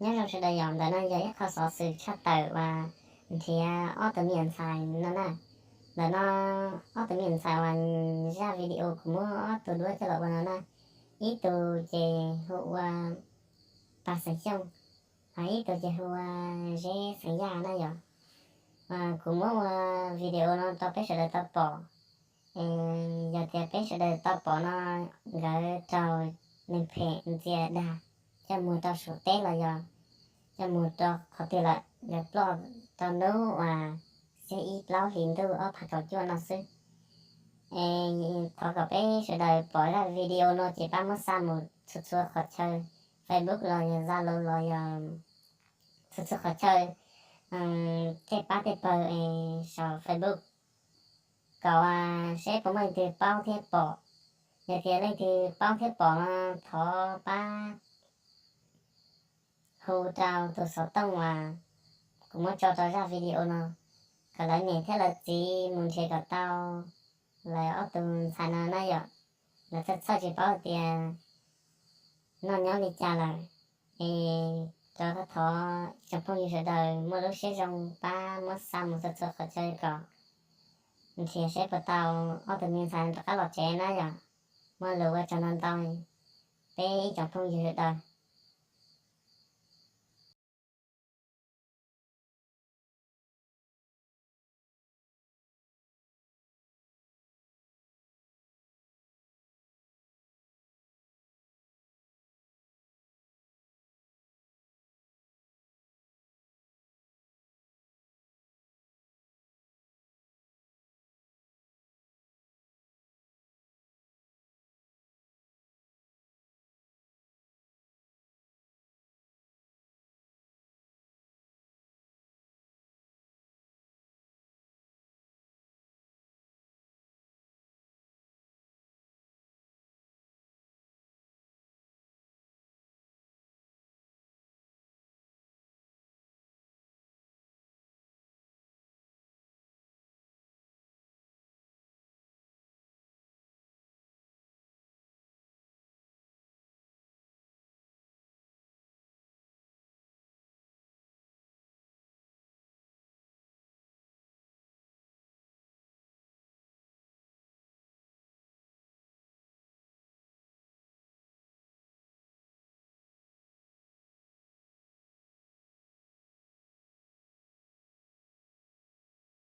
Nyob zoo sawv daws yom, ntawm no yog ib qho xov xwm tshaj tawm uas nrhiav ob tug me nyuam ntxhais no na. Ntawm no ob tug me nyuam ntxhais uas zaj video kuv muab ob tug duab coj los ua no na, ib tug ces hu ua Paj Xeem Xyooj, ho ib tug ces hu ua Zeb Xeem Yaj na yom. Kuv muab ua video no rau peb sawv daws tau pom. Yog tias peb sawv daws tau pom no, nkawd raug neeg phem ntxias dag coj mus rau saum teb los yog coj mus rau qhov twg lawm, nkawd ploj rau hnub uas xiab ib plaub hlis ntuj ob phav kaum cuaj no xwb. Thov kom peb sawv daws pom zaj video no ces pab muab xa mus txhua txhua qhov chaw, Facebook los yog Zalo los yog txhua txhua qhov chaw, tej pab tej pawg saum Facebook, kom seb puas muaj leej twg paub thiab pom. Yog tias leej twg paub thiab pom no, thov pab hu rau tus xov tooj uas kuv muab tso rau zaj video no, kom lawv niam thiab lawv txiv mus nrhiav kom tau lawv ob tug ntxhais no na yom. Lawv txhawj tsis paub tias noj nyob li cas lawm. Es rov qab thov ib tsoom phooj ywg sawv daws muaj lub siab zoo pab muab xa mus txhua txhua qhov chaw kom nrhiav seb puas tau ob tug me ntxhais rov qab los tsev na yom. Muaj lus ua tsaug ntau ntau peb ib tsoom phooj ywg sawv daws.